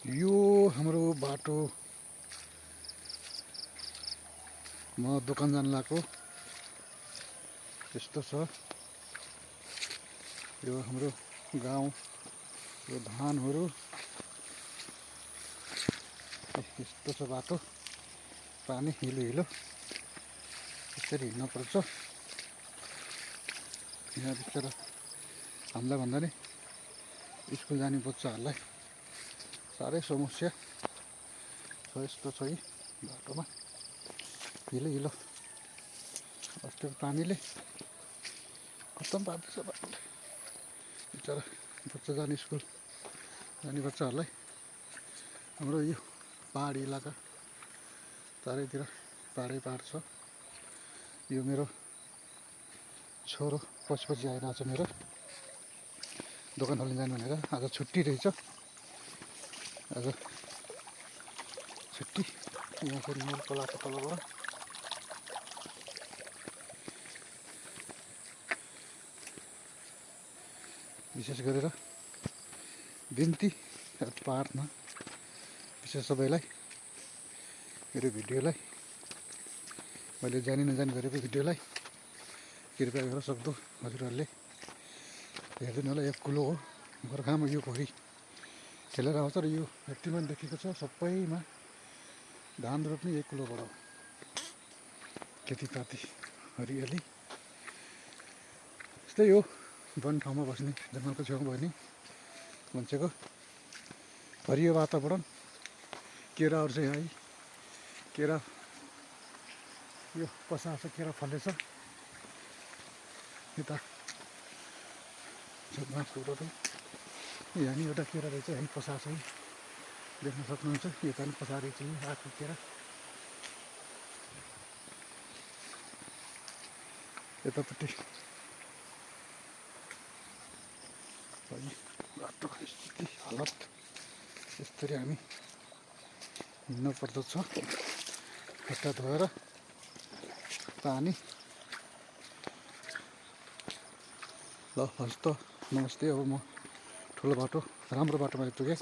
यो हाम्रो बाटो म दोकान जान लागेको यस्तो छ। यो हाम्रो गाउँ, यो धानहरू यस्तो छ बाटो। पानी हिलो हिलो यसरी हिँड्न पर्छ। यहाँ बिचरा हामीलाई भन्दा नि स्कुल जाने बच्चाहरूलाई साह्रै समस्या छ। यस्तो छ यी बाटोमा हिलो हिलो। अस्ति पानीले खत्तम पार्दैछ बाटो। बिचरा बच्चा जाने स्कुल जाने बच्चाहरूलाई। हाम्रो यो पहाडी इलाका चारैतिर पाहाडै पाहाड छ। यो मेरो छोरो पछि आइरहेको छ। मेरो दोकान खोल्न जानु भनेर आज छुट्टी रहेछ। आज छुट्टी। यहाँ फेरि मूल खोलाको तलबाट विशेष गरेर बिन्ती प्रार्थना विशेष सबैलाई मेरो भिडियोलाई मैले जानी नजानी गरेको भिडियोलाई कृपया गरेर सक्दो हजुरहरूले हेरिदिनु होला। एक कुलो हो गोर्खामा यो घोरी खेलेर आउँछ र यो व्यक्तिमा देखेको छ। सबैमा धान रोप्ने एक कुलोबाट हो। खेतीपाती हरियाली यस्तै हो। वन ठाउँमा बस्ने जङ्गलको छेउमा बस्ने मान्छेको हरियो वातावरण। केराहरू चाहिँ है केरा यो पसार छ, केरा फलेछ। यता छेउमा कुरोहरू यहाँनिर एउटा केरा रहेछ, यहीँ पसार छ। देख्न सक्नुहुन्छ। यता पनि पसारै छ आएको केरा। यतापट्टि बाटो स्थिति हालत यसरी हामी हिँड्नु पर्दछ। खुट्टा धोएर पानी। ल हस् त नमस्ते। अब म ठुलो बाटो राम्रो बाटोमा आइपुगेँ।